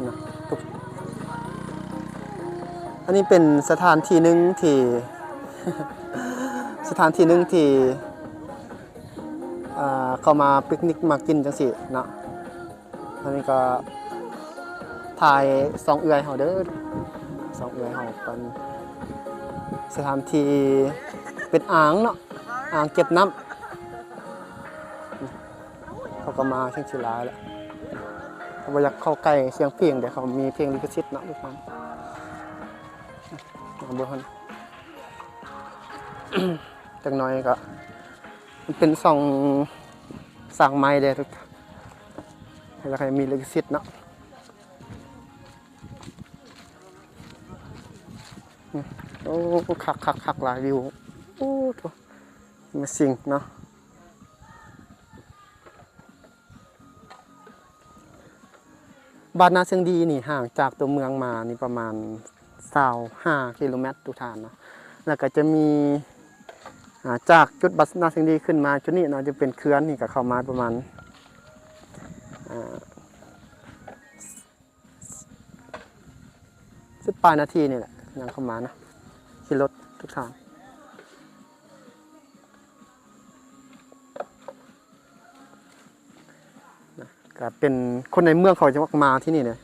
ນະ ທຸກ ອັນນີ້ເປັນສະຖານທີ່ໜຶ່ງທີ່ ສະຖານທີ່ໜຶ່ງທີ່ ອ່າ ເຂົ້າມາປິກນິກມາກິນຈັ່ງຊີ້ເນາະ. ອັນນີ້ກໍຖ່າຍສອງເອື້ອຍເຮົາເດີ ສອງເອື້ອຍເຮົາເປັນສະຖານທີ່ ເປັນອ່າງເນາະ ອ່າງເກັບນ້ຳ. ເຂົາກໍມາແຮງຊິຫຼາຍແຫຼະ ເຂົາບໍ່ຢາກເຂົ້າໃກ້ສຽງເພງເດ້ ເຂົາມີເພງລິຂະສິດເນາະ ທຸກທ່ານ. ເບິ່ງຫັ້ນ ຈັກໜ້ອຍກໍ ມັນເປັນຊ່ອງສ້າງໃໝ່ເດ້ ທຸກທ່ານ ຢາກໃຫ້ມີລິຂະສິດເນາະ. ໂອ້ ຄັກໆໆ ຫຼາຍວິວ ໂອ້ໂທ້ Amazing ເນາະ. ບ້ານນາຊຽງດີນີ້ຫ່າງຈາກຕົວເມືອງມານີ້ປະມານຊາວຫ້າກິໂລແມັດ ທຸກທ່ານເນາະ. ແລ້ວກໍຈະມີ ອ່າ ຈາກຈຸດບ້ານນາຊຽງດີຂຶ້ນມາຈຸດນີ້ເນາະ ຈະເປັນເຂື່ອນນີ້ ກໍເຂົ້າມາປະມານ ອ່າ ສິບປາຍນາທີນີ້ແຫຼະ ຍ່າງເຂົ້າມານະ ຂີ່ລົດ ທຸກທ່ານນະ. ກໍເປັນຄົນໃນເມືອງເຂົາຈະມັກມາທີ່ນີ້ເດ້